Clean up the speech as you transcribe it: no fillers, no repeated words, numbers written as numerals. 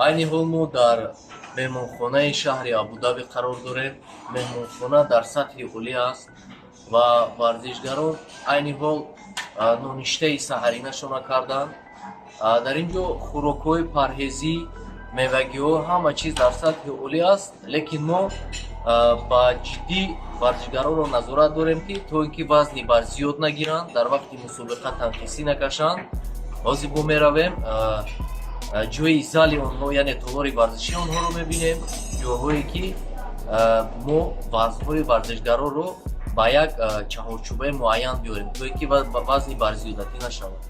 Айни ҳол мо дар меҳмонхонаи шаҳри Абудаби қарор дорем. Меҳмонхона дар сатҳи олӣ аст ва варзишгарон айни ҳол ноништаи саҳаринашона карданд. Дар ин ҷо хӯрокҳои парҳезӣ, мевагиҳо, ҳама чиз дар сатҳи олӣ аст, лекин мо ба ҷиддӣ варзишгаронро назорат дорем, ки то ин ки вазни бар зиёд нагиранд, дар вақти мусобиқа танқисӣ накашанд. Ҳозир мо меравем ҷои зали онҳо, яъне толори варзишии онҳоро мебинем, ҷоҳое ки мо вазнҳои варзишгаронро ба як чаҳорчӯбаи муайян биёрем, то ин ки вазни барзиёдатӣ нашавад.